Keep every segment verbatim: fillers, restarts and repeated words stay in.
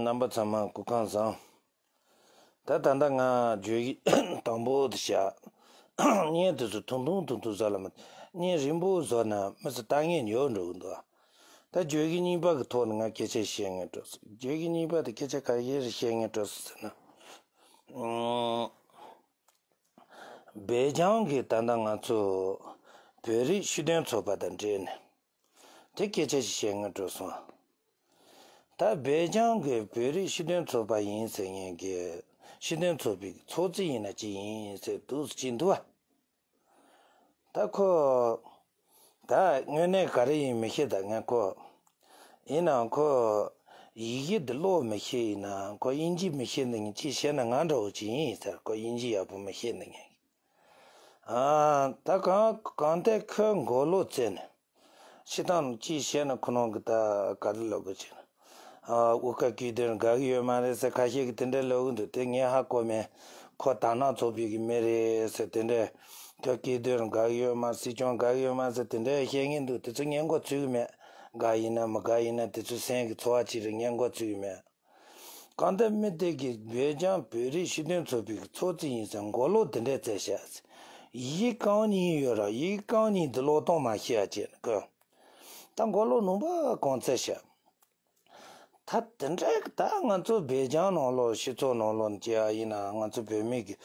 རྣམ་པ་ཚང་མ་སྐུ་ཁམས་བཟང་། ད་ད་ལྟ་ང་བརྗོད་གཞི་དང་པོ་དེ་བྱ། བརྙན་དེ་ཚོ་ཐུང་ཐུང་ཐུང་ཐུང་བཟོ་ལ་མ། བརྙན་རིང་པོ་བཟོ་ན་མི་ཚོ་ལྟ་ངན་ཡོད་འགྲོ་གི་འདུག་ད་བརྗོད་གཞི་གཉིས་པ་གི་ཐོག་ནས་ང་སྐད་ཆ་བཤད་ངེས་འགྲོ་སོང་། བརྗོད་གཞི་གཉིས་པ་དེ་སྐད་ཆ་ག་རེ་བཤད་ངེས་འགྲོ་སོང་ཟེར་ན། ཨང་། སྦེལ་ཇམ་གྱི་ད་ལྟ་ང་ཚོ་བོད་རིགས་སྤྱི་མཐུན་ཚོགས་པ་དང་འབྲེལ་ནས་དེ་སྐད་ཆ་ཞིག་བཤད་ངེས་འགྲོ་སོང་། ད་སྦེལ་ཇམ་གྱི་བོད་རིགས་སྤྱི་མཐུན་ཚོགས་པ་ཡིན་ཟེར་མཁན་གྱི་སྤྱི་མཐུན་ཚོགས་པའི་ཚོགས་གཙོ་ཡིན་ན་ཅི་ཡིན་ཟེར་འདུག་ཅི་འདུག་བ། ད་ཁོ། ད་དངོས་གནས་ག་རེ་ཡིན་མི་ཤེས། ད་ངས་ཁོ། ཡིན་ནའང་ཁོ། ཡི་གེ་འདི་ཀློག་མི་ཤེས། ཡིན་ནའང་ཁོ་དབྱིན་ཇི་མི་ཤེས་ནི་ངས་ཅི་བཤད་ན་ང་འདྲ་བོ་ཅིག་ཡིན་ཟེར། ཁོ་དབྱིན་ཇི་ཡག་པོ་མི་ཤེས་ནི་ངས། ཨ། ད་གང་གང་ལྟར་ཁོས་མགོ་ལོག་བཙལ་ནས། སྤྱིར་བཏང་ཅི་བཤད་ན་ཁོ་རང་གི་ད་ག་རེ་ལབ་དགོས་ཅེ་ན། ཨ། དབུ་དཀར་སྐྱིད་སྡུག་དགའ་གི་ཡོད་མ་རེད་ཟེར་ཁ་ཤས་ཀྱིས་དེ་འདྲ་ལབ་གི་འདུག་དེ་ངས་ཧ་གོ་མེད། ཁོ་དར་ནག་ཚོགས་པའི་གི་མི་རེད་ཟེར་དེ་འདྲ། ཁོ་སྐྱིད་སྡུག་དགའ་གི་ཡོད་མ་རེད། སྲིད་སྐྱོང་དགའ་གི་ཡོད་མ་རེད་ཟེར་དེ་འདྲ་བཤད་མཁན་འདུག་དེ་ཚོ་ངས་མགོ་ཚོས་གི་མེད། དགའ་ཡིན་ན་མི་དགའ་ཡིན་ན་དེ་ཚོ་སེམས་ཀྱི་ཚོར་བ་ཅིག་རེད། ངས་མགོ་ཚོས་གི་མེད། གང་ལྟར་མི་དེ་གིས་སྦེལ་ཇམ་བོད་རིགས་སྤྱི་མཐུན་ཚོགས་པའི་ཚོགས་གཙོ་ཡིན་ཟེར་མགོ་ལོག་དེ་འདྲས་བཙལ་ཤག་ཡི་གེ་རྐང་གཉིས་ཡོད་ར། ཡི་གེ་རྐང་གཉིས་འདི་ཀློག་སྟངས་མ་ཤེས་ཡ་ཅེ་ན་ཀོ། ད་མགོ་ལོག་ནང་པ་གང་བཙལ་ཤག་ད་དེ་འདྲས་ད་ང་ཚོ་སྦེལ་ཇམ་ནང་ལོགས་སྤྱི་ཚོགས་ནང་ལོགས་བྱས་ཡ་ཡིན་ན་ང་ཚོ་བོད་མི་གི་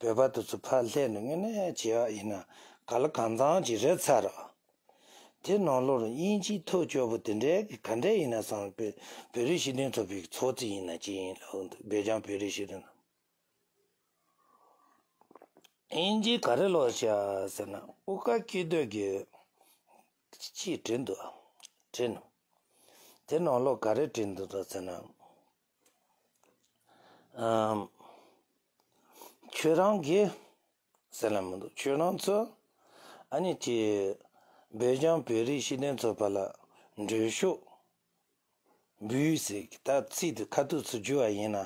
བོད་པ་དེ་ཚོ་ཕར་སླེབས་ནས་དངོས་གནས་བྱས་ཡ་ཡིན་ན་ག་ལ་གང་འཚམ་ཅིག་རེད་ཚར་ར། དེ་ནང་ལོགས་དབྱིན་ཇིའི་ཐོ་སྐྱོ་པོ་དེ་འདྲའི་གི་ག་འདྲ་ཡིན་ན་བསམ་པའི་བོད་རིགས་སྤྱི་མཐུན་ཚོགས་པའི་ཚོགས་གཙོ་ཡིན་ན་ཅི་ཡིན་ལབ་འདུག་སྦེལ་ཇམ་བོད་རིགས་སྤྱི་མཐུན། དབྱིན་ཇིས་ག་རེ་ལབ་ཤག་ཟེར་ན་དབུ་དཀར་སྐྱིད་སྡུག་གིས་ཅིག་བྲིས་འདུག་བྲིས་ནུག་དེ་ནང་ལོགས་ག་རེ་བྲིས་འདུག་ཟེར་ན། ཨམ། ཁྱོད་རང་གིས་ཟེར་ལ་མི་འདུག་ཁྱོད་རང་ཚོ་ཨ་ནི་དེ་སྦེལ་ཇམ་བོད་རིགས་སྤྱི་མཐུན་ཚོགས་པ་ལ་མགྲོན་ཤོག་འབུལ་ཟེར་གི་ད་ཚིག་དེ་ཁ་ཐུག་ཚུར་བསྒྱུར་བ་ཡིན་ན།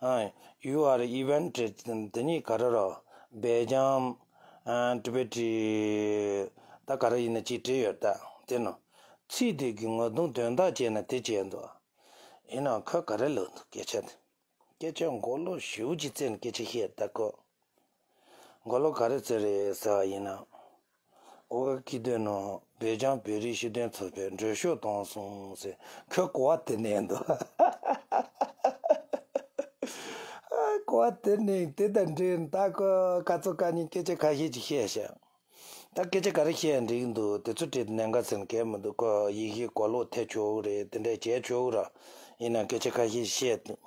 ཨ། you are event དེ་ནི་ག་རེ་རོ། སྦེལ་ཇམ། ཨ། ཊི་བེ་ཊི། ད་ག་རེ་ཡིན་ན་ཅིག་བྲིས་ཡོད་ད། དེ་ནི་ཚིག་དེ་གི་ངོ་གདོང་དོན་དག་བྱས་ན་དེ་བྱས་འདུག་ཡིན་ནའང་ཁོས་ག་རེ་ལབ་འདུག་སྐད་ཆ་དེ། སྐད་ཆ་མགོ་ལོག་ཞེ་པོ་ཅིག་བཙལ་ནས་སྐད་ཆ་བཤད་ད་ཁོ། མགོ་ལོག་ག་རེ་བཙལ་རེད་ཟེར་བ་ཡིན་ན། ཨོ་ག་ཀི་དོན་ནོ་སྦེལ་ཇམ་བོད་རིགས་སྤྱི་མཐུན་ཚོགས་པས་མགྲོན་ཤོག་བཏང་སོང་ཟེར་ཁོས་གོ་བ་དེ་ནས་འདུག་ཨ། གོ་བ་དེ་ནས་དེ་དང་འབྲེལ་ད་ཁོ་ཁ་ཚོ་ཁ་ཉིན་སྐད་ཆ་ཁ་ཤས་ཅིག་བཤད་ཤག་ད་སྐད་ཆ་ག་རེ་བཤད་འགྲིག་འདུག་དེ་ཚོ་བྲིས་ཏེ་གནད་འགག་ཟེར་མཁན་མི་འདུག་ཁོ་ཡི་གེ་གོ་ལོག་ཐེབས་ཆོག་གི་རེད། དེ་འདྲ་བྱས་ཆོག་གི་ར། ཡིན་ན་སྐད་ཆ་ཁ་ཤས་བཤད་འདུག་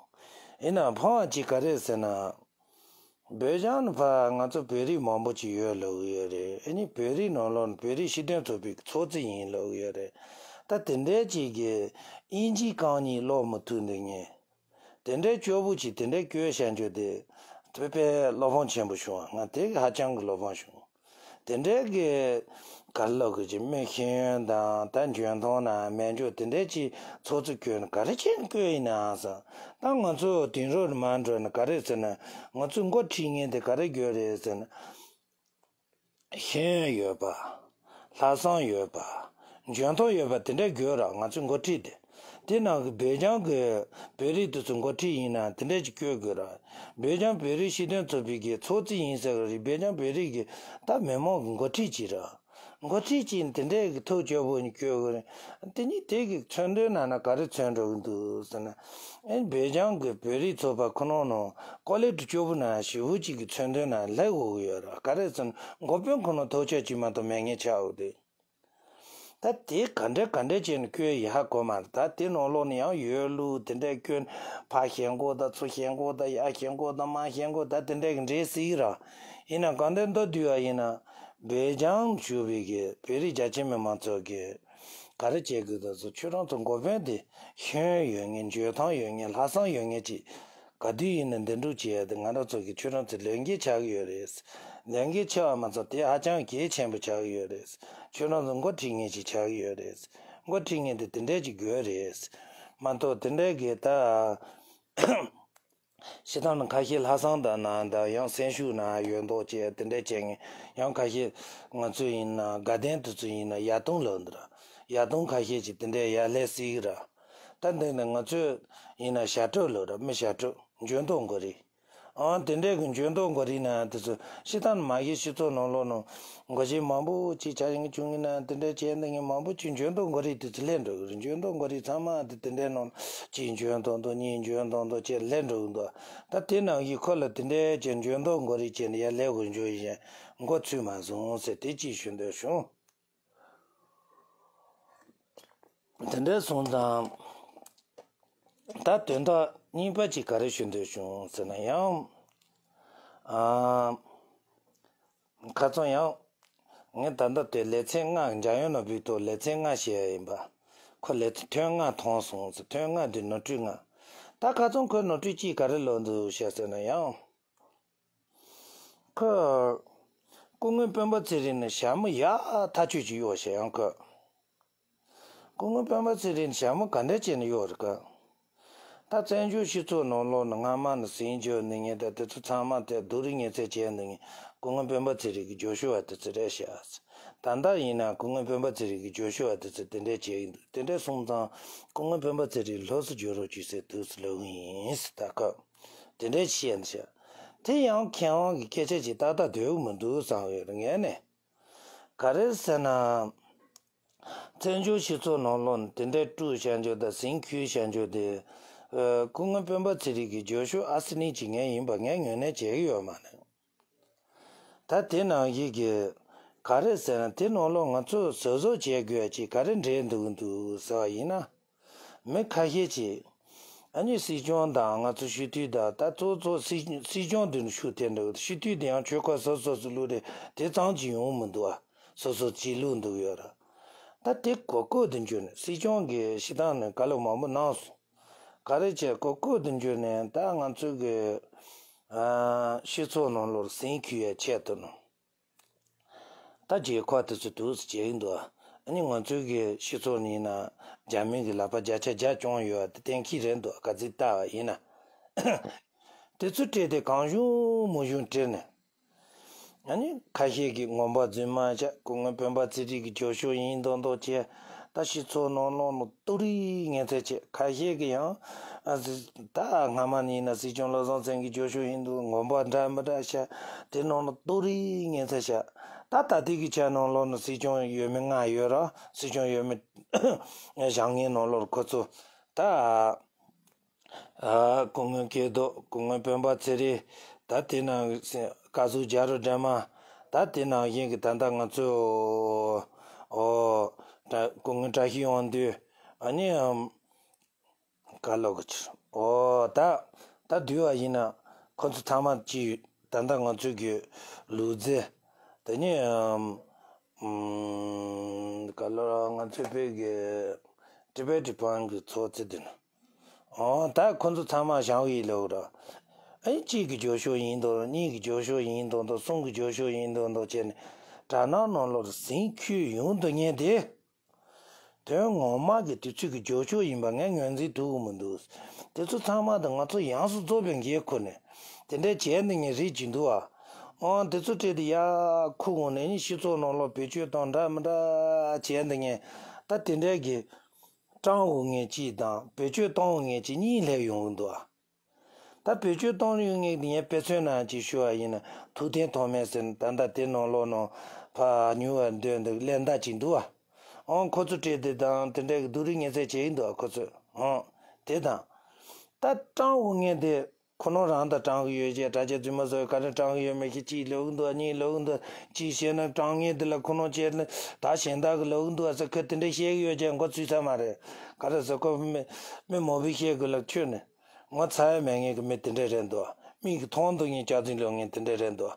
ཡིན་ན་ཕངས་པ་ཅིག་ག་རེ་ཟེར་ན། སྦེལ་ཇམ་ནི་ཕ་ང་ཚོ་བོད་རིགས་མང་པོ་ཅིག་ཡོད་ལབ་ཀྱི་ཡོད་རེད། ཨ་ནི་བོད་རིགས་ནང་ལོགས་ནས་བོད་རིགས་སྤྱི་མཐུན་ཚོགས་པའི་ཚོགས་གཙོ་ཡིན་ལབ་ཀྱི་ཡོད་རེད། ད་དེ་འདྲའི་ཅིག་གིས་དབྱིན་ཇིའི་རྐང་གཉིས་ཀློག་མི་ཐུབ་འདུག་ངས། དེ་འདྲའི་སྐྱོ་པོ་ཅིག་དེ་འདྲའི་སྐྱོ་བཤད་རྒྱུ་དེ་དཔེ་དཔེ་བློ་ཕམ་ཆེན་པོ་བྱུང་བ། ང་དེ་ཧ་ཅང་གི་བློ་ཕམ་བྱུང་། དེ་འདྲའི་གི་ག་རེ་ལབ་དགོས་ཀྱི་མི་ཤེས་ཡོན་དང་ད་འཇོན་ཐང་ན་མེད་འཇོག་དེ་འདྲའི་ཅིག་ཚོགས་གཙོ་བསྐོས་ན་ག་རེ་བྱས་ནས་བསྐོས་ཡིན་ནའང་ཟེར། ད་ང་ཚོ་དེང་རབས་མ་འགྲོ་ན་ག་རེ་ཟེར་ན་ང་ཚོས་འགོ་ཁྲིད་མཁན་དེ་ག་རེ་དགོས་རེད་ཟེར་ན། ཤེས་ཡོན་ཡོད་པ། ལྷག་བསམ་ཡོད་པ། འཇོན་ཐང་ཡོད་པ་དེ་འདྲ་དགོས་ར། ང་ཚོའི་འགོ་ཁྲིད་དེ། དེ་ནང་གི་སྦེལ་ཇམ་གི་བོད་རིགས་དེ་ཚོའི་འགོ་ཁྲིད་ཡིན་ན་དེ་འདྲ་ཅིག་བསྐོས་དགོས་ར། སྦེལ་ཇམ་བོད་རིགས་སྤྱི་མཐུན་ཚོགས་པའི་གི་ཚོགས་གཙོ་ཡིན་ཟེར་གི་རེད། སྦེལ་ཇམ་བོད་རིགས་གི་ད་མི་མང་གི་འགོ་ཁྲིད་ཅིག་ར། འགོ་ཁྲིད་ཅིག་དེ་འདྲའི་གི་ཐུགས་སྐྱོ་པོ་ནི་བསྐོས་དགོས་རེད། དེ་ནི་དེ་གི་མཚོན་དོན་ནང་ན་ག་རེ་མཚོན་འགྲོ་གི་འདུག་ཟེར་ན། ཨེ་སྦེལ་ཇམ་གི་བོད་རིགས་ཚོགས་པ་ཁོ་ནང་ནང་ཀོ་ལེ་ཊི་སྐྱོ་པོ་ན་ཞེ་པོ་ཅིག་གི་མཚོན་དོན་ན་ལྷག་འོ་གི་ཡོད་ར། ག་རེ་ཟེར་ན་འགོ་དཔོན་ཁོ་ནང་ཐོག་ཆོད་ཅིག་མ་གཏོགས་མེད་ངེས་ཆགས་འོ་དེ། ད་དེ་ག་འདྲ་ག་འདྲ་བྱས་ནས་བསྐོས་ཡིན་ཧ་གོ་མ་རེད། ད་དེ་ནང་ལོགས་ནས་ཡང་ཡོད་ལུགས་དེ་འདྲ་བསྐོས་ཕར་ཞེན་གོ་ད་ཚུར་ཞེན་གོ་ད་ཡར་ཞེན་གོ་ད་མར་ཞེན་གོ་ད་དེ་འདྲ་གི་འདྲེས་སྲིད་ར། ཡིན་ན་གང་འདྲ་མདོར་བསྡུས་པ་ཡིན་ན་སྦེལ་ཇམ་བཞུགས་པའི་གི་བོད་རིགས་རྒྱ་ཆེ་མི་མང་ཚོ་གི་ག་རེ་བྱེད་དགོས་ད་ཚོ་ཁྱོད་རང་ཚོ་འགོ་དཔོན་དེ་ཤེས་ཡོན་ཡོད་ངེས་འཇོན་ཐང་ཡོད་ངེས་ལྷག་བསམ་ཡོད་ངེས་ཅིག་ག་དུས་ཡིན་ན་འདི་འདྲ་བྱེད་ཡ་དེ་ང་རང་ཚོ་གི་ཁྱོད་རང་ཚོ་ལས་འགན་ཆགས་ཀྱི་ཡོད་རེད། ལས་འགན་ཆེ་བ་མ་ཚད་དེ་ཧ་ཅང་གལ་ཆེན་པོ་ཆགས་ཀྱི་ཡོད་རེད། ཁྱོད་རང་ཚོ་འགོ་ཁྲིད་མཁན་ཅིག་ཆགས་ཀྱི་ཡོད་རེད། འགོ་ཁྲིད་མཁན་དེ་དེ་འདྲས་ཅིག་དགོས་རེད། མ་གཏོགས་དེ་འདྲས་གི་ད། སྤྱིར་བཏང་ནི་ཁ་ཤས་ལྷག་བསམ་དང་ན་དང་ཡང་སེམས་ཤུགས་ན་ཡོད་མདོག་བྱས་དེ་འདྲས་བྱས་ངེས། ཡང་ཁ་ཤས་ང་ཚོ་ཡིན་ན་དགའ་ལྡན་དེ་ཚོ་ཡིན་ན་ཡ་དུང་ལབ་འདི་ར། ཡ་དུང་ཁ་ཤས་ཀྱིས་དེ་འདྲས་ཡར་སླེབས་སྲིད་གི་ར། ད་འདི་ནི་ང་ཚོས་ཡིན་ན་ཞབས་བྲོ་ལོ་ར་མི་ཞབས་བྲོ་འཇོན་ཐང་དགོས་རེད། ཨང་དེ་འདྲའི་གི་འཇོན་ཐང་དགོས་རེད་ན་དེ་ཚོ་ཤི་ཐང་མ་གི་སྤྱི་ཚོགས་ནང་ལོགས་ནང་འགོ་བྱེད་མང་པོ་ཅིག་བྱ་ཡིན་བྱུང་ཡིན་ན་དེ་འདྲའི་བྱས་འདི་ངས་མང་པོ་ཅིག་འཇོན་ཐང་དགོས་རེད་དེ་ཚོ་ལས་འགྲོ་གི་རེད། འཇོན་ཐང་དགོས་རེད་ཚང་མ་དེ་དེ་འདྲའི་ནང་གཅིག་འཇོན་ཐང་དང་གཉིས་འཇོན་ཐང་དང་བཅས་ལས་འགྲོ་གི་འདུག་ད་དེ་ནང་གི་ཁོ་ལ་དེ་འདྲའི་ཅིག་འཇོན་ཐང་དགོས་རེད་ཅེས་ནས་ཡར་ལས་དགོས་འཇོན་ཡིན་མགོ་ཚོས་མ་སོང་ཟེར་དེ་ཅིག་ཞུ་འདོད་བྱུང་། དེ་འདྲ་སོང་ཙང་། ད་དོན་དག་གཉིས་པ་ཅིག་ག་རེ་ཞུ་འདོད་བྱུང་ཟེར་ན་ཡང་། ཨ། ཁ་སང་ཡང་། ངས་ད་ལྟ་དེ་ལེ་ཚན་ལྔ་འཇམ་དབྱངས་ནོར་བུའི་ཐོག་ལེ་ཚན་ལྔ་བཤད་ཡ་ཡིན་པ། ཁོ་ལེ་ཚན་ཐེངས་ལྔ་མཐོང་སོང་ཟེར་ཐེངས་ལྔ་འདི་ནོར་འཁྲུལ་ལྔ། ད་ཁ་སང་ཁོས་ནོར་འཁྲུལ་གཅིག་ག་རེ་ལོག་འདུག་བཤད་ཟེར་ན་ཡང་། ཁོས། སྐུ་ངོ་སྤེན་པ་ཚེ་རིང་ནི་ཞྭ་མོ་ཡག་ཐག་ཆོད་ཅིག་གཡོག་བྱས་ཡང་ཁོས། སྐུ་ངོ་སྤེན་པ་ཚེ་རིང་ཞྭ་མོ་ག་འདྲ་བྱས་ནས་གཡོག་རེད་ཀ། ད་བཙན་བྱོལ་སྤྱི་ཚོགས་ནང་ལོགས་ནས་སྔ་མ་ནས་ཟིན་བརྗོད་འདི་ངས་ད་དེ་ཚོ་ཚང་མ་དེ་སྡུག་རུས་ངན་ཚད་བྱས་འདི་ངས་སྐུ་ངོ་སྤེན་པ་ཚེ་རིང་གི་རྒྱོ་ཤོ་བ་དེ་ཚོ་རེད་ཤག། ད་ལྟ་ཡིན་ན་སྐུ་ངོ་སྤེན་པ་ཚེ་རིང་གི་རྒྱོ་ཤོ་བ་དེ་ཚོ་དེ་འདྲས་བྱས་ཡིན་འདུག་དེ་འདྲས་སོང་ཙང་སྐུ་ངོ་སྤེན་པ་ཚེ་རིང་ལྷོད་སུ་འགྱུར་རོགས་གྱིས་ཟེར་དུས་སུ་ལོག་གི་ཡིན་ཟེར་ད་སྐབས་དེ་འདྲས་བཤད་འདི་ཤག། དེ་ཡང་མཁས་དབང་གི་སྐད་ཆ་ཅིག་ཏག་ཏག་འདོད་གི་མི་འདུག་བསམ་ཡོད་རེད་ངས་ནས། ག་རེ་ཟེར་ན། བཙན་བྱོལ་སྤྱི་ཚོགས་ནང་ལོགས་ནས་དེ་འདྲའི་དཀྲུག་བྱ་རྒྱུ་དང་ཟིང་ཁུལ་བྱ་རྒྱུ་དེ། ཨ། སྐུ་ངོ་སྤེན་པ་ཚེ་རིང་གི་རྒྱོ་ཤོ་ཨ་སི་ནི་ཅིག་ངས་ཡིན་པ་ངས་ངོས་ལེན་བྱེད་ཀྱི་ཡོད་མ་རེད། ད་དེ་ནང་བཞིན་གྱི། ག་རེ་ཟེར་ན་དེ་ནང་ལོགས་ང་ཚོས་གཟབ་གཟབ་བྱེད་དགོས་ཡ་ཅིག་ག་རེ་འདྲེས་འདུག་འདུག་ཟེར་བ་ཡིན་ན། མི་ཁ་ཤས་ཀྱིས། ཨ་ནི་སྲིད་སྐྱོང་དང་ང་ཚོ་སྤྱི་འཐུས་དང་ད་གཙོ་གཙོ་སྲིད་སྲིད་སྐྱོང་དེ་ནི་ཤུགས་ཐེབས་འདུག་སྤྱི་འཐུས་དེ་ཡང་ཆོལ་ཁ་སོ་སོ་སོ་བླུགས་རེད་དེ་ཙམ་གྱིས་ཡོང་མི་འདུག་ཨ། སོ་སོ་གཅིག་བླུགས་འདུག་ཡོད་ར། ད་དེ་གོ་སྐབས་དེ་འཇོག་ནས་སྲིད་སྐྱོང་གིས་སྤྱི་བཏང་ནས་བཀའ་སློབ་མང་པོ་གནང་སོང་། ག་རེ་བྱས་གོ་སྐབས་དེ་འཇོག་ནས་ད་ང་ཚོ་གི། ཨ། སྤྱི་ཚོགས་ནང་ལོགས་ཟིང་ཁུལ་ཡ་ཆེད་དུ་ནོ། ད་རྒྱལ་ཁབ་དེ་ཚོ་དུས་སུ་བྱེད་ཀྱི་འདུག་ཨ་ནི་ང་ཚོའི་གི་སྤྱི་ཚོགས་ནི་ཡིན་ན་རྒྱ་མི་གི་ལག་པ་བརྒྱ་ཆ་བརྒྱ་བཅོམ་ཡོད་པ་དེ་གཏན་འཁེལ་རེད་འདུག་ག་ཚོད་ལྟ་བ་ཡིན་ན། དེ་ཚོ་སྤྲད་དེ་གང་བྱུང་མང་བྱུང་སྤྲད་ནས། ཨ་ནི་ཁ་ཤས་ཀྱིས་ངོམ་པ་རྫུན་མ་བྱས་སྐུ་ངོ་སྤེན་པ་ཚེ་རིང་གི་རྒྱོ་ཤོ་ཡིན་མདོག་མདོག་བྱས། ད་སྤྱི་ཚོགས་ནང་ལོགས་ནང་སྡུག་རུས་ངན་ཚད་བྱས། ཁ་ཤས་ཀྱིས་ཡང་ཨ་ཟི་ད་སྔ་མ་ནས་ཡིན་ན་སྲིད་སྐྱོང་བློ་བཟང་སེང་གེ་རྒྱོ་ཤོ་ཡིན་འདུག་ངོམ་པ་འདྲ་མི་འདྲ་བྱས། དེ་ནང་ལ་སྡུག་རུས་ངན་ཚད་བྱས། ད་ད་ལྟའི་གི་ཆ་ནང་ལོགས་ནང་སྲིད་སྐྱོང་འོས་མི་ལྔ་ཡོད་ར། སྲིད་སྐྱོང་འོས་མི་བཞེངས་མཁན་ནང་ལོགས་ཁོ་ཚོ་ད། ཨ། སྐུ་ངོ་སྐལ་རྡོར། སྐུ་ངོ་སྤེན་པ་ཚེ་རིང་། ད་དེ་ནང་བཀའ་ཟུར་རྒྱ་རི་སྒྲོལ་མ། ད་དེ་ནང་བཞིན་གྱི་ད་ལྟ་ང་ཚོ། ཨོ། ད་སྐུ་ངོ་བཀྲ་ཤིས་དབང་འདུས། ཨ་ནི། ཨམ། བཀའ་སློབ་ཀྱི་ཕྱིར། ཨོ། ད་ད་བསྡུས་པ་ཡིན་ན་ཁོ་ཚོ་ཚང་མ་ཅི་ད་ལྟ་ང་ཚོ་གི་ལུག་རྫི། དེ་ནི། ཨམ། ཨམ། བཀའ་སློབ་ང་ཚོའི་བོད་ཀྱི་ཊི་བེ་ཊི་ཕན་གྱི་ཚོགས་སྡེ་དེ་ནི། ཨོ། ད་ཁོ་ཚོ་ཚང་མ་བཞེངས་ཡིན་ལབ་ར། ཨེ། གཅིག་གི་རྒྱོ་ཤོ་ཡིན་མདོག་མདོག་གཉིས་ཀྱི་རྒྱོ་ཤོ་ཡིན་མདོག་མདོག་གསུམ་གྱི་རྒྱོ་ཤོ་ཡིན་མདོག་མདོག་བྱས་ནས་དྲ་ནང་ནང་ལོགས་ཟིང་ཁུལ་ཡོང་སྡོད་མཁན་དེ། དོན་ངོ་མ་གི་དུས་ཚོད་ཀྱི་རྒྱོ་ཤོ་ཡིན་པ་ངས་ངོས་འཛིན་ཐུབ་ཀྱི་མི་འདུག་དེ་ཚོ་ཚང་མ་དང་ང་ཚོ་ཡོངས་སུ་རྫོགས་པའི་འགན་ཁུར་ནས་དེ་འདྲའི་བྱས་འདི་ངས་རིག་གི་འདུག་ཨ། ཨང་། དེ་ཚོ་སྤྲད་དེ་ཡར་ཁུར་འོང་ནས་ནི་སྤྱི་ཚོགས་ནང་ལོགས་བེད་སྤྱོད་བཏང་འདྲ་མི་འདྲ་བྱས་འདི་ངས་ད་དེ་འདྲའི་གི་སྤྲང་བོ་ངན་གཅིག་དང་བེད་སྤྱོད་གཏོང་བོ་ངན་གཅིག་གཉིས་སླེབས་ཡོང་གི་འདུག་ཨ། ད་བེད་སྤྱོད་གཏོང་ཡོང་ངེས་ངས་དཔེ་མཚོན་ནང་ཅིག་ཞུ་བ་ཡིན་ན་ཐུབ་བསྟན་ཐོགས་མེད་ཟེར་ད་ལྟ་དེ་ནང་ལོགས་ནང་ཕར་ཉུལ་བར་འདོད་འདུག་ལས་འདའ་ཅིག་འདུག་ཨ། ཨང་། ཁོ་ཚོ་སྤྲད་དེ་དང་དེ་འདྲའི་གི་སྡུག་རུས་ངན་ཚད་བྱེད་ཀྱི་འདུག་ཨ་ཁོ་ཚོས། ཨང་། དེ་དང་། ད་སྤྲང་བོ་ངན་དེ་ཁོ་ནོ་རང་དང་སྤྲང་གི་ཡོད་ཅེས་དྲ་རྒྱ་རྫུན་མ་བཟོ་ག་རེ་སྤྲང་གི་ཡོད་མེད་ཀྱི་གཅིག་ལབ་ཀྱི་འདུག་ཨ། གཉིས་ལབ་ཀྱི་འདུག་ཨ། གཅིག་བཤད་ན་སྤྲང་ངན་དེ་ལ་ཁོ་ནོ་བྱས་ན་ད་གཞན་དག་གི་ལབ་ཀྱི་འདུག་ཨ་ཟེར་ཁོས་དེ་འདྲ་བཤད་གི་ཡོད་ཅེས་མགོ་ཚོས་ས་མ་རེད། ག་རེ་ཟེར་ཁོ་མི་མི་མང་པོས་བཤད་དགོས་ལབ་ཁྱོད་ནི། ངོ་ཚ་ཡ་མེད་ངེས་ཀྱི་མི་དེ་འདྲ་རེད་འདུག་མིག་གིས་མཐོང་འདུག་ངེས་སྐྱག་རྫུན་ལོག་ངེས་དེ་འདྲ་རེད་འདུག་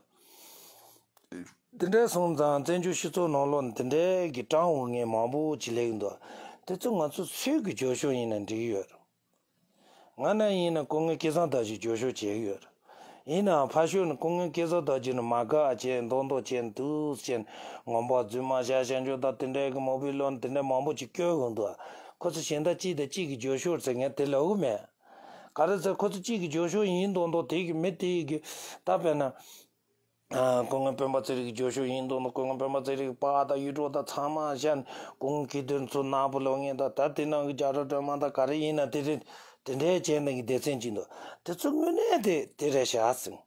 དེ་འདྲ་སོང་ཙང་བཙན་བྱོལ་སྤྱི་ཚོགས་ནང་ལོགས་ནས་དེ་འདྲའི་གི་སྤྲང་བོ་ངན་མང་པོ་ཅིག་སླེབས་ཀྱི་འདུག་དེ་ཚོ་ང་ཚོ་སུས་ཀྱི་རྒྱོ་ཤོ་ཡིན་ན་འགྲིག་གི་ཡོད་རེད། ང་ན་ཡིན་ན་སྐུ་ངོ་སྐལ་བཟང་རྡོ་རྗེ་རྒྱོ་ཤོ་བྱེད་ཀྱི་ཡོད་རེད། ཡིན་ནའང་ཕར་ཕྱོགས་ནས་སྐུ་ངོ་སྐལ་བཟང་རྡོ་རྗེ་ནི་མ་དགའ་བྱས་མདོག་མདོག་བྱས་འདུག་ཟེར་ནས་ངོམ་པ་རྫུན་མ་བཤད་བཤད་འཇོག་དང་དེ་འདྲའི་གི་མོ་བི་ལོན་དེ་འདྲ་མང་པོ་ཅིག་སྐྱོན་ཡོང་འདུག་ཁོ་ཚོ་གཞན་དག་གཅིག་དང་གཅིག་གི་རྒྱོ་ཤོ་ཟེར་ངས་དེ་ལབ་གི་མེད། ག་རེ་ཟེར་ཁོ་ཚོ་གཅིག་གི་རྒྱོ་ཤོ་ཡིན་མདོག་མདོག་དེ་གི་མི་དེ་གི་ད་དཔེར་ན། སྐུ་ངོ་སྤེན་པ་ཚེ་རིང་གི་རྒྱུགས་ཤོག་ཡིན་མདོག་མདོག་སྐུ་ངོ་སྤེན་པ་ཚེ་རིང་གི་པར་དང་ཡིག་འབྲུ་དང་ཚང་མ་བཞག་ནས། སྐུ་ངོ་སྐྱིད་སྡུག་ཚོ་ནག་པོ་ལོག་ངེས་དང་། ད་དེ་ནང་གི་རྒྱ་རོ་སྒྲོལ་མ་དང་ག་རེ་ཡིན་ན་དེ་རེད། དེ་འདྲའི་བྱས་ནས་ཀྱི་སྡེ་ཚན་གཅིག་འདུག་དེ་ཚོ་དངོས་གནས་དེ་དེ་རེད་ཤག་ཟེར།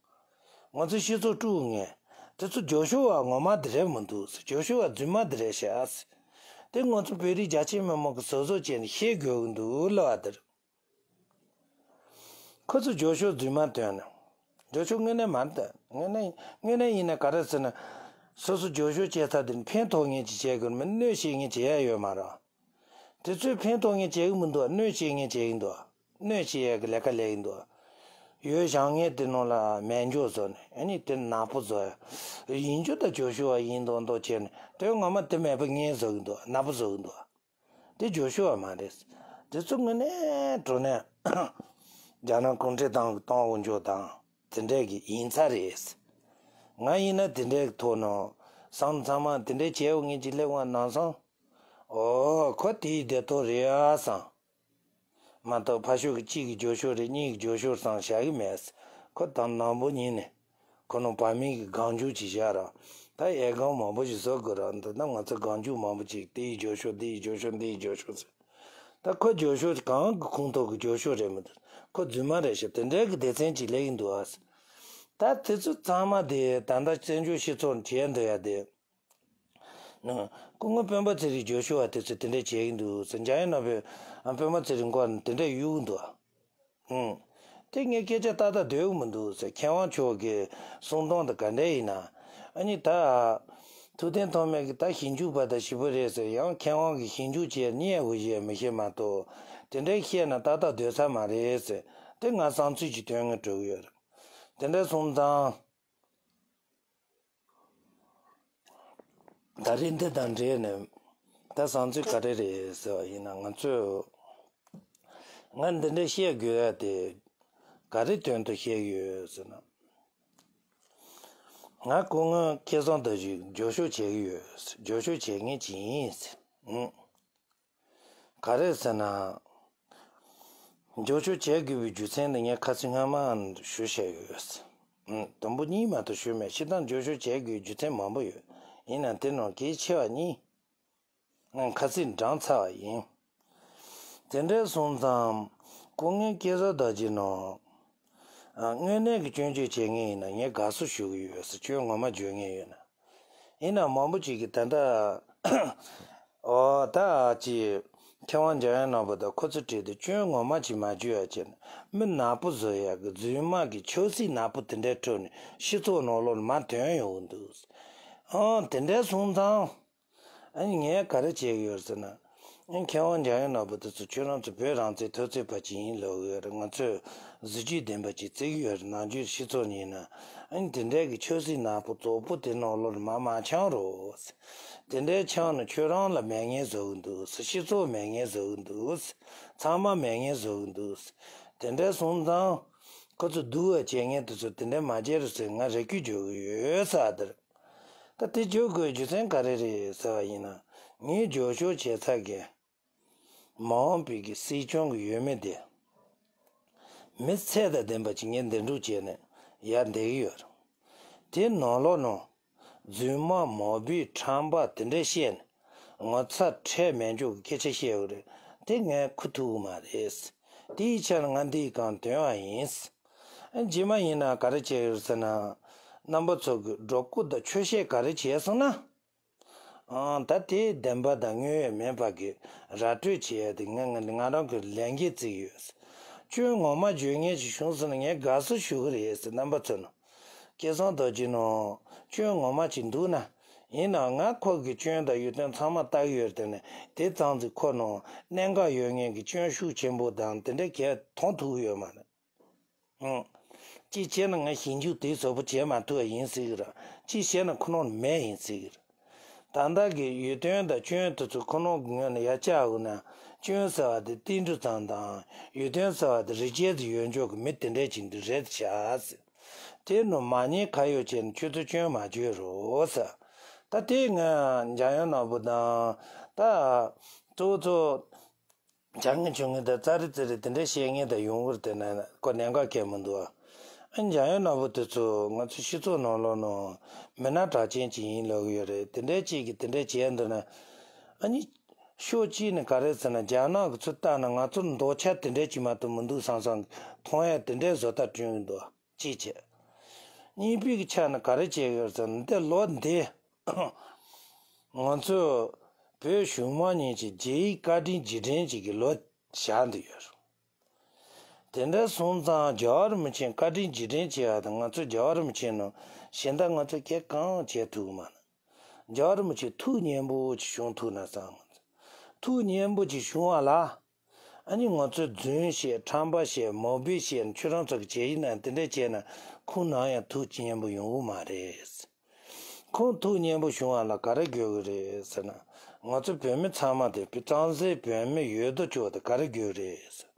ང་ཚོའི་སྤྱི་ཚོགས་དཀྲུག་ངེས། དེ་ཚོ་རྒྱུགས་ཤོག་བ་ངོ་མ་དེ་རེད་མི་འདུག་ཟེར། རྒྱུགས་ཤོག་བ་རྫུན་མ་དེ་རེད་ཤག་ཟེར། དེ་ང་ཚོ་བོད་རིགས་རྒྱ་ཆེ་མི་མང་གི་སོ་སོ་བྱས་ནས་ཤེས་དགོས་ཀྱི་འདུག་ལབ་པ་དེ་རེད། ཁོ་ཚོ་རྒྱུགས་ཤོག་རྫུན་མ་བཏོན་ན། རྒྱུགས་ཤོག་དངོས་གནས་མ་རེད། དངོས་གནས་དངོས་གནས་ཡིན་ན་ག་རེ་ཟེར་ན། སོ་སོ་རྒྱུགས་ཤོག་བྱས་ཚར་དུས་ཕན་ཐོགས་ངེས་ཅིག་བྱེད་དགོས་མིན། གནོད་བྱེད་ངེས་བྱེད་ཡ་ཡོད་མ་རེད། དེ་ཚོས་ཕན་ཐོགས་ངེས་བྱེད་ཀྱི་མི་འདུག་གནོད་བྱེད་ངེས་བྱེད་ཀྱི་འདུག་གནོད་བྱེད་ཡ་གི་ལས་ཀ་ལས་ཀྱི་འདུག་ཡོད་བཞག་ངེས་དེ་ནང་ལ་མེ་མཆོད་བཟོ་ནས། ཨ་ནི་དེ་ནག་པོ་བཟོ་ཡ། ཡིན་རྒྱུ་དང་རྒྱུགས་ཤོག་བ་ཡིན་མདོག་མདོག་བྱས་ནས། དོན་ངོ་མ་དེ་མེད་པ་ངས་བཟོ་གི་འདུག་ནག་པོ་བཟོ་གི་འདུག་དེ་རྒྱུགས་ཤོག་བ་མ་རེད། དེ་ཚོ་དངོས་གནས་དྲང་གནས་རྒྱ་ནག་གུང་ཁྲན་ཏང་གི་ཏང་དབུ་འཇུག་དང་དེ་འདྲས་ཀྱི་ཡིན་ཚ་རེད། ང་ཡིན་ན་དེ་འདྲས་ཀྱི་ཐོག་ནང་བསམ། ཚང་མ་དེ་འདྲས་བྱས་འོ་ངེས་ཀྱི་སླེབས་འོང་ནང་བསམ། ཨོ་ཁོ་དེའི་བདེ་ཐོག་རེད་ཨ་བསམ། མ་གཏོགས་ཕར་ཕྱོགས་ཀྱི་གཅིག་གི་རྒྱུགས་ཤོག་རེད། གཉིས་ཀྱི་རྒྱུགས་ཤོག་བསམ་བཞག་གི་མེད། ཁོ་དང་ནང་པོ་ཉིད་ནས། ཁོ་རང་བར་མི་གི་གང་བྱུང་ཅིག་བཞག་ར། ད་ཨེ་གང་མང་པོ་ཞིག་བཟོ་དགོས་ར། འདི་ན་ང་ཚོ་གང་བྱུང་མང་པོ་ཅིག་དེ་ཡི་རྒྱུགས་ཤོག་འདི་ཡི་རྒྱུགས་ཤོག་འདི་ཡི་རྒྱུགས་ཤོག་ཟེར། ད་ཁོ་རྒྱུགས་ཤོག་གང་གི་ཁོངས་གཏོགས་ཀྱི་རྒྱུགས་ཤོག་རེད་མི་འདུག་ཁོ་རྫུན་མ་རེད་ཤག་དེ་འདྲའི་གི་སྡེ་ཚན་ཅིག་སླེབས་ཀྱི་འདུག་ཨ། ད་དེ་ཚོ་ཚང་མ་དེ་ད་ལྟ་བཙན་བྱོལ་སྤྱི་ཚོགས་བྱས་འདུག་ཡ་དེ། ན། སྐུ་ངོ་སྤེན་པ་ཚེ་རིང་རྒྱུགས་ཤོག་བ་དེ་ཚོས་དེ་འདྲ་བྱེད་ཀྱི་འདུག་ཟེར། འཇམ་དབྱངས་ནོར་བུས་སྤེན་པ་ཚེ་རིང་སྐོར་ནས་དེ་འདྲ་གཡུག་གི་འདུག་ཨང་། དེ་ངས་སྐད་ཆ་ཏག་ཏག་འདོད་ཀྱི་མི་འདུག་ཟེར། མཁས་དབང་མཆོག་གི་གསུང་སྟངས་དེ་ག་འདྲ་ཡིན་ན། ཨ་ནི་ད། ཐུབ་བསྟན་ཐོགས་མེད་ཀྱིས་ད་ཞིབ་འཇུག་པ་དང་ཞིབ་པོ་རེད་ཟེར། ཡང་མཁས་དབང་གིས་ཞིབ་འཇུག་བྱས་རྙེད་དགོས་ཞེས་མི་ཤེས་མ་གཏོགས། དེ་འདྲ་བཤད་ན་ཏག་ཏག་སྡོད་ས་མ་རེད་ཟེར། དེ་ང་བསམ་ཚུལ་ཅིག་སྟོན་གི་འགྲོ་གི་ཡོད་རེད། དེ་འདྲ་སོང་ཙང་། ད་རེས་འདི་དང་འབྲེལ་ནས་ད་བསམ་ཚུལ་ག་རེ་རེད་ཟེར་བ་ཡིན་ན། ང་ཚོས་ང་འདི་འདྲ་བཤད་དགོས་ཡ་དེ་ག་རེ་དོན་དུ་བཤད་ཡོད་ཟེར་ན། ང་སྐུ་ངོ་སྐལ་བཟང་རྡོ་རྗེ་རྒྱུགས་ཤོག་བྱེད་ཀྱི་ཡོད། རྒྱུགས་ཤོག་བྱེད་མཁན་ཅིག་ཡིན་ཟེར། ཨང་། ག་རེ་ཟེར་ན། རྒྱུགས་ཤོག་བྱེད་དགོས་པའི་རྒྱུ་མཚན་དེ་ངས་ཁ་སང་སྔ་མ་ཞུ་བཞག་ཡོད། ཨང་། དུམ་བུ་གཉིས་མ་གཏོགས་ཞུས་མེད། སྤྱིར་བཏང་རྒྱུགས་ཤོག་བྱེད་དགོས་རྒྱུ་མཚན་མང་པོ་ཡོད། ཡིན་ནའང་དེ་ནང་གལ་ཆེ་བ་གཉིས། ང་ཁ་སང་བགྲངས་ཚར་བ་ཡིན། དེ་འདྲ་སོང་ཙང་། སྐུ་ངོ་སྐལ་བཟང་རྡོ་རྗེ་ནང་། ཨ། དངོས་གནས་ཀྱི་སྐྱོན་བརྗོད་བྱེད་མཁན་ཡིན་ན་ངས་དགའ་བསུ་ཞུ་གི་ཡོད་ཟེར། སྐྱོན་ངོ་མ་བརྗོད་མཁན་ཡོད་ན། ཡིན་ན་མང་པོ་ཅིག་གིས་ད་ལྟ། ཨོ་ད་ཅི། མཁས་དབང་འཇམ་དབྱངས་ནོར་བུ་དང་ཁོ་ཚོ་བྲིས་ཏེ་སྐྱོན་ངོ་མ་ཅིག་མ་བརྗོད་ཡ་བྱས་ན། མི་ནག་པོ་བཟོ་ཡ་གི་རྫུན་མ་གི་ཆབ་སྲིད་ནག་པོ་དེ་འདྲའི་ཁྲོད་ནས་སྤྱི་ཚོགས་ནང་ལོགས་ལ་མར་ཐོན་ཡོང་གི་འདུག་ཨང་། དེ་འདྲ་སོང་ཙང་། ཨ་ནི་ངས་ག་རེ་བྱེད་ཀྱི་ཡོད་ཟེར་ན། ཨ་ནི་མཁས་དབང་འཇམ་དབྱངས་ནོར་བུ་དེ་ཚོ་ཁྱོད་རང་ཚོ་བོད་རང་བཙན་འཐབ་རྩོད་པ་ཅིག་ཡིན་ལབ་ཀྱི་ཡོད་རེད། ང་ཚོས་གཟི་བརྗིད་ལྡན་པ་ཅིག་བརྩི་གི་ཡོད་རེད། ནམ་རྒྱུན་སྤྱི་ཚོགས་ནས་ཡིན་ན། ཨ་ནི་དེ་འདྲའི་གི་ཆབ་སྲིད་ནག་པོ་རྫོགས་པོ་དེ་ནང་ལོགས་ལ་མར་མ་འཁྱམས་རོགས། དེ་འདྲའི་འཁྱམས་ན་ཁྱོད་རང་ལ་མེད་མཁན་བཟོ་གི་འདུག་སྤྱི་ཚོགས་མེད་མཁན་བཟོ་གི་འདུག་ཚང་མ་མེད་མཁན་བཟོ་གི་འདུག་དེ་འདྲ་སོང་ཙང་། ཁོ་ཚོ་སྡུག་པ་བྱེད་མཁན་དེ་ཚོ་དེ་འདྲ་མ་བྱེད་རོགས་ཟེར་ང་རེ་སྐུལ་རྒྱག་གི་ཡོད་ཟེར་བ་དེ་རེད། ད་དེ་བརྗོད་དགོས་རྒྱུ་མཚན་ག་རེ་རེད་ཟེར་བ་ཡིན་ན། ངས་རྒྱུགས་ཤོག་བྱས་ཚར་གི། མ་འོངས་པའི་གི་སྲིད་སྐྱོང་གི་འོས་མི་དེ། མི་ཚད་དང་ལྡན་པ་ཅིག་ངས་འདེམས་སྒྲུག་བྱས་ནས་ཡར་འདེགས་ཀྱི་ཡོད་རེད། དེ་ནང་ལོགས་ནང་། རྫུན་མ་མ་བུའི་ཁྲམ་པ་དེ་འདྲ་བཤད་ནས་ངོ་ཚ་ཁྲེལ་མེད་འཇོག་གི་སྐད་ཆ་བཤད་ཡོད་རེད། དེ་ངས་ཁུར་ཐུབ་ཀྱི་མ་རེད། དེའི་ཆ་ནས་ང་འདིའི་སྒང་དོན་བ་ཡིན། རྗེས་མ་ཡིན་ན་ག་རེ་བྱས་ཡོད་ཟེར་ན། རྣམ་པ་ཚོ་གི་སྒྲོ་སྐུར་དང་ཆོས་བཤད་ག་རེ་བྱས་སོང་ན། ཨང་། ད་དེ་བདེན་པ་དང་དངོས་ཡོད་མིན་པ་གི་ར་སྤྲོད་བྱེད་ཡ་དེ་ང་ང་ང་རང་གི་ལས་འགན་བརྩི་གི་ཡོད། སྐྱོན་ངོ་མ་བརྗོད་མཁན་ཞིག་བྱུང་སོང་ན་ངས་དགའ་བསུ་ཞུ་གི་རེད་ཟེར། རྣམ་པ་ཚོ་ནང་། སྐལ་བཟང་རྡོ་རྗེ་ནང་སྐྱོན་ངོ་མ་ཅིག་འདུག་ན། ཡིན་ནའང་ང་ཁོ་གི་སྐྱོན་དང་ཡོན་ཏན་ཚང་མ་བལྟ་གི་ཡོད་དེ་ནས། དེ་ཙང་ཙི་ཁོ་ནང་གནད་འགག་ཡོད་མཁན་གྱི་སྐྱོན་ཤུགས་ཆེན་པོ་དང་དེ་འདྲ་གས་མཐོང་ཐུབ་ཀྱི་ཡོད་མ་རེད། ཨང་། གཅིག་བྱས་ན་ང་ཞིབ་འཇུག་དེ་བཟོ་པོ་བྱེད་མ་ཐུབ་པ་ཡིན་ཟེར་གི་རེད། གཅིག་བྱས་ན་ཁོ་ནང་མེད་ཡིན་ཟེར་གི་རེད། ད་ལྟ་གི་ཡོན་ཏན་དང་སྐྱོན་དེ་ཚོ་ཁོ་ནང་གི་ངོས་ནས་ཡར་བཅག་འོང་ན། སྐྱོན་ཟེར་བ་དེ་ཏིལ་འབྲུ་ཙམ་དང་། ཡོན་ཏན་ཟེར་བ་དེ་རི་རྒྱལ་དུ་ཡོད་འཇོག་གི་མི་དེ་འདྲས་ཅིག་འདི་རེད་ཤག་ཟེར། དེ་ནང་མ་ཉེས་ག་ཡོད་བྱས་ན་ཁྱོད་ཚོ་སྐྱོན་མ་བརྗོད་རོགས་ཟེར། ད་དེ་ང་འཇམ་དབྱངས་ནོར་བུ་དང་། ད་གཙོ་བོ་གཙོ་བོ། བྱ་ངན་བྱུང་ངན་དང་ཙ་རི་ཙི་རི་དེ་འདྲ་བཤད་མཁན་དང་ཡོང་གི་རེད། དེ་ན་ཁོ་གནད་འགག་གལ་མི་འདུག་ཨ་འཇམ་དབྱངས་ནོར་བུ་དེ་ཚོ་ང་ཚོ་སྤྱི་ཚོགས་ནང་ལོགས་ནང་མི་སྣ་གྲགས་ཅན་ཅིག་ཡིན་ལབ་ཀྱི་ཡོད་རེད། དེ་འདྲའི་ཅིག་གིས་དེ་འདྲའི་བྱས་འདུག་ན། ཨ་ནི་ཕྱོགས་གཅིག་ནས་ག་རེ་ཟེར་ན། རྒྱ་ནག་གི་ཚོ་ལྟ་ན་ང་ཚོར་འདོད་ཆགས་དེ་འདྲའི་ཅིག་མ་གཏོགས་མི་འདུག་བསམ་བསམ་གྱི་མཐོང་ཡ་དེ་འདྲའི་བཟོ་ལྟ་བསྐྲུན་གྱི་འདུག་གཅིག་བྱས། གཉིས་པའི་གི་ཆ་ནས་ག་རེ་བྱས་ཡོད་ཟེར་ན། འདི་ལོ་འདི་ང་ཚོ་བོད་གཞུང་མང་གཉིས་ཀྱི་རྒྱ་ཡིག་བཀའ་དྲིན་རྗེས་དྲན་ཅིག་གི་ལོ་བཞག་འདུག་ཡོད། དེ་འདྲ་སོང་ཙང་རྒྱལ་བ་རིན་པོ་ཆེ་བཀའ་དྲིན་རྗེས་དྲན་བྱས་པ་དང་། ང་ཚོ་རྒྱལ་བ་རིན་པོ་ཆེ་ནང་གཞན་དག་ང་ཚོ་གས་གང་བྱས་ཐུབ་ཀྱི་མ་རེད། རྒྱལ་བ་རིན་པོ་ཆེ་ཐུགས་མཉེས་པོ་ཅིག་བྱུང་ཐུབ་ན་བསམ། ང་ཚོ་ཐུགས་མཉེས་པོ་ཅིག་བྱུང་བ་ལ། ཨ་ནི་ང་ཚོས་རྫུན་བཤད། ཁྲམ་པ་བཤད། མོ་བི་བཤད། ཁྱོད་རང་ཚོ་གི་བྱས་ཡིན་ན་དེ་འདྲ་བྱས་ན་ཁོང་ནམ་ཡང་ཐུགས་མཉེས་པོ་ཡོང་གི་མ་རེད། ཁོང་ཐུགས་མཉེས་པོ་བྱུང་བ་ལ་ག་རེ་དགོས་ཀྱི་རེད་ཟེར་ན། ང་ཚོ་བོད་མི་ཚང་མ་དེ་བོད་གཙང་སེལ་བོད་མི་ཡོད་དོ་ཅོག་དེ་ག་རེ་དགོས་རེད་ཟེར།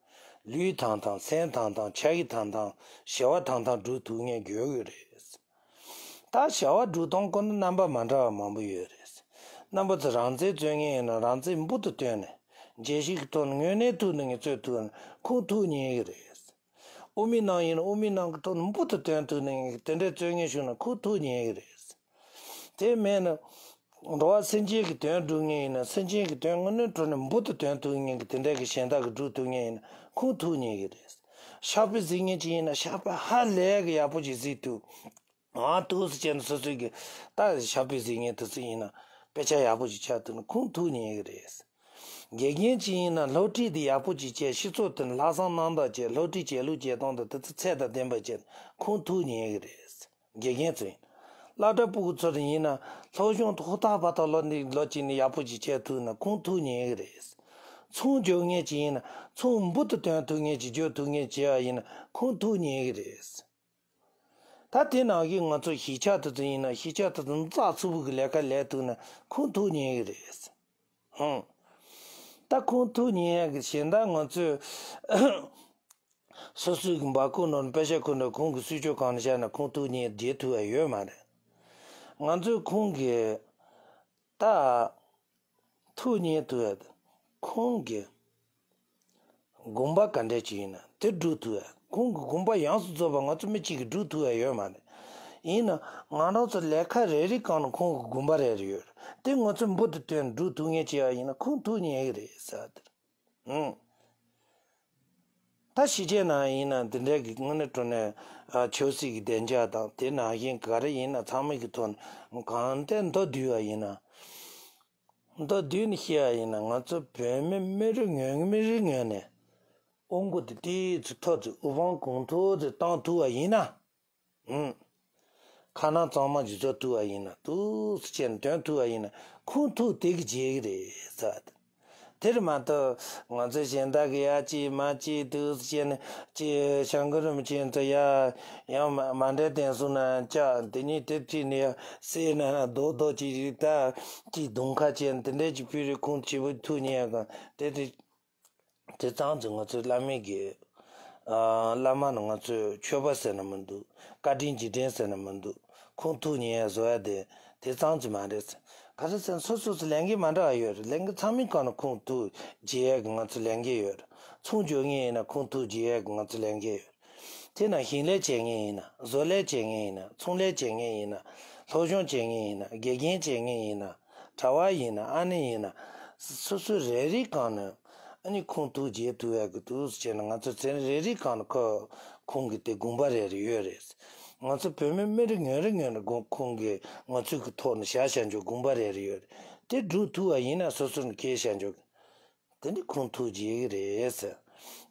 ལུས་དང་དང་། སེམས་དང་དང་། ཕྱག་གཡས་དང་དང་། བྱ་བ་དང་དང་སྒྲུབ་ཐུབ་མཁན་དགོས་ཀྱི་རེད། ད་བྱ་བ་སྒྲུབ་སྟངས་ཀུན་ནི་རྣམ་པ་མ་འདྲ་བ་མང་པོ་ཡོད་རེད། རྣམ་པ་ཚོ་རང་བཙན་རྩོད་མཁན་ཡིན་ན་རང་བཙན་འབུར་དུ་བཏོན་ནས་རྒྱལ་སྤྱི་གི་ཐོག་ནས་དངོས་གནས་ཐུགས་ནས་ངས་རྩོད་ཐུབ་ན་ཁོང་ཐུགས་མཉེས་ཀྱི་རེད། དབུ་མའི་ནང་ཡིན་ན་དབུ་མའི་ནང་གི་ཐོག་ནས་འབུར་དུ་བཏོན་ཐུབ་ནས་དེ་འདྲའི་རྩོད་མཁན་བྱུང་ན་ཁོང་ཐུགས་མཉེས་ཀྱི་རེད། དེ་མེད་ན་འགྲོ་བ་སེམས་ཅན་གྱི་དོན་སྒྲུབ་མཁན་ཡིན་ན་སེམས་ཅན་གྱི་དོན་དངོས་གནས་དྲང་གནས་འབུར་དུ་བཏོན་ཐུབ་མཁན་གྱི་དེ་འདྲའི་གི་གཞན་དག་གི་སྒྲུབ་ཐུབ་མཁན་ཡིན་ན་ཁོང་ཐུགས་མཉེས་ཀྱི་རེད། ཕྱག་དཔེ་གཟིགས་མཁན་ཅིག་ཡིན་ན་ཕྱག་དཔེ་ཧ་ལས་གི་ཡག་པོ་ཅིག་གཟིགས་ཐུབ། ཨ་ཏུས་ཟེར་བྱས་ན་སོ་སོའི་གི་ད་ཞབས་པད་ཟིན་ངེས་དུ་ཚོད་ཡིན་ན་དཔེ་ཆ་ཡག་པོ་ཞིག་ཆགས་ཐུབ་ན་ཁོང་ཐུགས་མཉེས་གི་རེད། དགེ་རྒན་ཅིག་ཡིན་ན་སློབ་ཁྲིད་དེ་ཡག་པོ་ཞིག་བྱས། སྤྱི་ཚོགས་དེ་ལྷག་བསམ་རྣམ་དག་བྱས། སློབ་ཁྲིད་བྱེད་ལུགས་བྱེད་སྟངས་དང་དེ་ཚོ་ཚད་དང་ལྡན་པ་བྱས་ན་ཁོང་ཐུགས་མཉེས་གི་རེད། དགེ་རྒན་ཚོ་ཡིན། སློབ་གྲྭ་ཕྲུ་གུ་ཚོ་ཡིན་ན་སློབ་སྦྱོང་ཐོག་མཐའ་བར་དུ་ལོ་འདི་ལོ་གཅིག་ནས་ཡག་པོ་ཞིག་བྱས་ཐུབ་ན་ཁོང་ཐུགས་མཉེས་གི་རེད། ཚོང་སྒྱུར་མཁན་ཅིག་ཡིན་ན་ཚོང་འབུར་དུ་བཏོན་ཐུབ་མཁན་ཅིག་སྒྱུར་ཐུབ་མཁན་བྱས་པ་ཡིན་ན་ཁོང་ཐུགས་མཉེས་གི་རེད། ད་དེ་ནང་གི་ང་ཚོ་གཞིས་ཆགས་དེ་ཚོ་ཡིན་ན་གཞིས་ཆགས་དེ་ཚོ་རྩ་ཚུགས་པོ་གི་ལས་ཀ་ལས་ཐུབ་ན་ཁོང་ཐུགས་མཉེས་གི་རེད། ཧུང་། ད་ཁོང་ཐུགས་མཉེས་ཡག་གི་གཞན་དག་ང་ཚོས་སོ་སོའི་གི་འབའ་ཁུག་ནང་དཔེ་ཆ་ཁུར་འདྲ་ཁོང་གི་སུས་ཆོག་གང་ནས་བཞག་ན་ཁོང་ཐུགས་མཉེས་བྱེད་ཐུབ་ཡ་ཡོད་མ་རེད། ང་ཚོས་ཁོང་གི་ད་ཐུགས་མཉེས་ཐུབ་ཡ་ཁོང་གི་དགོངས་པ་ག་འདྲ་ཅིག་ཡིན་ན་དེ་སྒྲུབ་ཐུབ་ཡ། ཁོང་གི་དགོངས་པ་ཡོངས་སུ་རྫོགས་པ་ང་ཚོ་མི་གཅིག་གིས་སྒྲུབ་ཐུབ་ཡ་ཡོད་མ་རེད། ཡིན་ན་ང་རང་ཚོ་ལས་ཀ་རེ་རེ་གང་ན་ཁོང་གི་དགོངས་པ་རེ་རེ་ཡོད་རེད། དེ་ང་ཚོས་འབུར་དུ་བཏོན་སྒྲུབ་ཐུབ་མཁན་བྱས་པ་ཡིན་ན་ཁོང་ཐུགས་མཉེས་གི་རེད་ཟེར་དེ་རེད། ཨང་། ད་ཕྱི་རྒྱལ་ནང་ཡིན་ན་འདི་འདྲའི་གི་དངོས་གནས་དྲང་གནས་ཨ་ཆབ་སྲིད་ཀྱི་བདེ་འཇགས་དང་དེ་ནང་བཞིན་ག་རེ་ཡིན་ན་ཚང་མ་གི་ཐོག་ནས་གང་ལྟར་མདོར་བསྡུས་པ་ཡིན་ན། མདོར་བསྡུས་ནས་བཤད་པ་ཡིན་ན་ང་ཚོ་བོད་མི་མི་རེ་ངོས་མི་རེ་ངོས་ནས་དབང་པོ་དེ་ཏོག་ཙམ་མཐོ་ཙམ་དབུ་འཕང་གོང་མཐོ་ཙམ་བཏང་ཐུབ་པ་ཡིན་ན། ཨང་། ཁ་ནང་གཙང་མ་ཅིག་བཟོ་ཐུབ་པ་ཡིན་ན། ཏོག་ཙམ་བྱས་ནས་འདོན་ཐུབ་པ་ཡིན་ན་ཁོང་ཐུགས་དེ་གི་བྱེད་གི་རེད་ཟེར། དེར་མ་གཏོགས་ང་ཚོས་གཞན་དག་གི་ཡ་ཅིག་མ་ཅིག་ཏོག་ཙམ་བྱས་ནས་ཅིག་བྱང་གི་རིན་པོ་ཆེ་ཚོ་ཡ་ཡང་མ་མ་འདྲ་བསྟན་སོང་ན་ཅག་དེ་ཉིད་དེ་ཁྲིད་ནས་ཡ་སེ་ན་རྡོག་རྡོག་ཅིག་རིག་ད་ཅིག་གདོང་ཁ་བྱས་ནས་དེ་འདྲ་ཅིག་ཕུལ་རེ་ཁོང་ཆེ་བོ་ཐུགས་མཉེས་ཡ་གང་དེ་དེ། དེ་ཙམ་གྱིས་ང་ཚོའི་བླ་མའི་གི་ཨ་བླ་མ་ནི་ང་ཚོའི་ཆོས་པ་ཟེར་ན་མི་འདུག་བཀའ་དྲིན་རྗེས་དྲན་ཟེར་ན་མི་འདུག་ཁོང་ཐུགས་མཉེས་ཡ་བཟོ་ཡ་དེ་དེ་ཙམ་གྱིས་མ་རེད། ག་རེ་ཟེར་ན་སོ་སོ་སོ་ལས་འགན་མ་འདྲ་བ་ཡོད་རེད། ལས་འགན་ཚང་མའི་སྒང་ནས་ཁོང་ཐུགས་རྗེ་ཡ་གི་ང་ཚོ་ལས་འགན་ཡོད་རེད། ཚོང་སྒྱུར་མཁན་ཡིན་ན་ཁོང་ཐུགས་རྗེ་ཡ་གི་ང་ཚོ་ལས་འགན་ཡོད་རེད། དེ་ན་ཞིང་ལས་བྱེད་མཁན་ཡིན་ན། བཟོ་ལས་བྱེད་མཁན་ཡིན་ན། ཚོང་ལས་བྱེད་མཁན་ཡིན་ན། སློབ་སྦྱོང་བྱེད་མཁན་ཡིན་ན། དགེ་རྒན་བྱེད་མཁན་ཡིན་ན། གྲྭ་བ་ཡིན་ན། ཨ་ནེ་ཡིན་ན། སོ་སོ་རེ་རེའི་སྒང་ནས་ཨ་ནི་ཁོང་ཐུགས་རྗེ་ཐུབ་ཡག་གི་འདུག་ཟེར་ན་ང་ཚོ་ཚན་རེ་རེའི་སྒང་ནས་ཁོ་ཁོང་གི་དེ་དགོངས་པ་རེ་རེ་ཡོད་རེད། ང་ཚོ་བོད་མི་མི་རེ་ངོས་རེ་ངོས་ནས་དགོངས་ཁོང་གིས་ང་ཚོའི་གི་ཐོག་ནས་བཞག་བཞག་འཇོག་དགོངས་པ་རེ་རེ་ཡོད་རེད། དེ་སྒྲུབ་ཐུབ་པ་ཡིན་ན་སོ་སོ་ནས་ཁེལ་བཞག་འཇོག་དེ་ནི་ཁོང་ཐུགས་རྗེ་གི་རེད་ཟེར།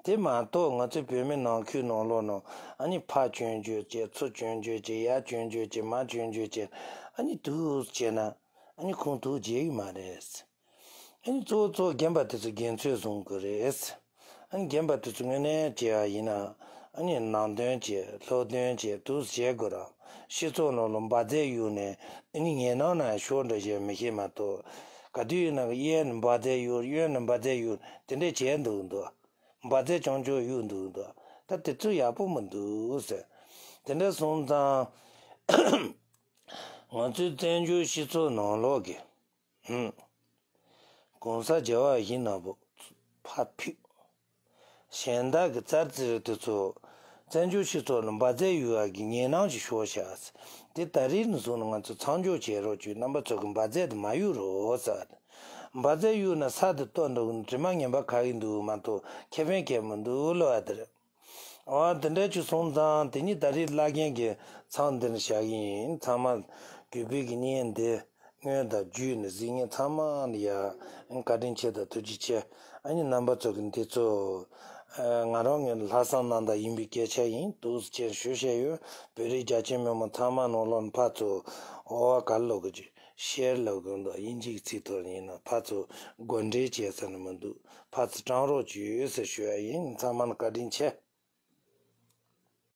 དེ་མ་གཏོགས་ང་ཚོའི་བོད་མི་ནང་ཁུལ་ནང་ལོགས་ནང་ཨ་ནི་ཕ་སྐྱོན་བརྗོད་བྱས། ཚུར་སྐྱོན་བརྗོད་བྱས། ཡར་སྐྱོན་བརྗོད་བྱས། མར་སྐྱོན་བརྗོད་བྱས། ཨ་ནི་དུས་བྱས་ན་ཨ་ནི་ཁོང་ཐུགས་རྗེ་གི་མ་རེད་ཟེར། ཨ་ནི་གཙོ་བོ་གཙོ་བོ་རྒན་པ་དེ་ཚོ་རྒན་ཚོས་བཟུང་དགོས་རེད་ཟེར། ཨ་ནི་རྒན་པ་དེ་ཚོ་དངོས་གནས་བྱས་པ་ཡིན་ན་ཨ་ནི་ནང་དོན་བྱས། ལྷོ་དོན་བྱས། དུས་བྱེད་དགོས་ར། སྤྱི་ཚོགས་ནང་ལ་འབར་རྫས་གཡུགས་ནས་ཨ་ནི་ངན་སྣང་ན་ཤོར་འདྲ་བྱས་མི་ཤེས་མ་གཏོགས། ག་དུས་ཡིན་ན་གཡས་ནས་འབར་རྫས་གཡུགས། གཡོན་ནས་འབར་རྫས་གཡུགས། དེ་འདྲས་བྱས་འདུག་འདུག་འབར་རྫས་ཅུང་ཅུང་གཡུགས་འདུག་འདུག་ད་དེ་ཚོ་ཡག་པོ་མི་འདུག་ཟེར། དེ་འདྲ་སོང་ཙང་ང་ཚོའི་བཙན་བྱོལ་སྤྱི་ཚོགས་ནང་ལོགས་ཀྱི་ཧུམ། གོང་ས་རྒྱལ་བ་ཡིད་བཞིན་ནོར་བུ་ཕར་ཕུད། གཞན་དག་གི་ཙར་ཙིར་དེ་ཚོ་ བཙན་བྱོལ་སྤྱི་ཚོགས་ལ་འབར་རྫས་གཡུག་ཡག་གི་ཉེ་སྣང་ཅིག་ཤོར་ཤག་དེ་ད་རེས་ནས་བཟུང་ནས་ང་ཚོ་མཚམས་འཇོག་བྱེད་རོགས་བྱོས། རྣམ་པ་ཚོ་གི་འབར་རྫས་དེ་མ་གཡུག་རོགས་ཟེར། འབར་རྫས་གཡུག་ན་ས་དེ་གཏོར་འདུག་དྲི་མ་ངན་པ་ཁ་གི་འདུག་མ་གཏོགས་ཁེ་ཕན་གང་ཡང་མི་འདུག་ལབ་པ་དེ་རེད། འོ་དེ་འདྲ་ཅིག་སོང་ཙང་དེ་ཉིད་ད་རེས་བླ་རྒན་གྱིས་མཚམས་འདིར་བཞག་གི་ཡིན། ཚང་མ་གུས་པའི་གི་བརྙན་འདི་སྔོན་དང་བརྒྱུད་ནས་གཟིགས་མཁན་ཚང་མ་ལ་ཡ་བཀའ་དྲིན་ཆེ་དང་ཐུགས་རྗེ་ཆེ། ཨ་ནི་རྣམ་པ་ཚོ་གི་འདི་ཚོ་ཨ་ང་རང་ངོས་ལྷག་བསམ་རྣམ་དག་ཡིན་པའི་སྐད་ཆ་ཡིན། ཐུགས་རྗེ་ཆེ་ཞུ་བཤད་ཡོད། བོད་རིགས་རྒྱ་ཆེ་མི་མང་ཚང་མ་ནང་ལོགས་ནས་ཕར་ཚུར་འོ་བ་ག་ལོ་གི་ཅིག་ཤེར་ལབ་དགོས་འདུག་དབྱིན་ཇིའི་ཚིག་ཐོག་ཡིན་ན་ཕར་ཚུར་བགོ་འགྲེམས་བྱས་ཟེར་ནི་མི་འདུག་ཕར་ཚུར་དྲང་རོགས་བྱོས་ཟེར་ཞུ་ཡ་ཡིན། ཚང་མ་ལ་བཀའ་དྲིན་ཆེ།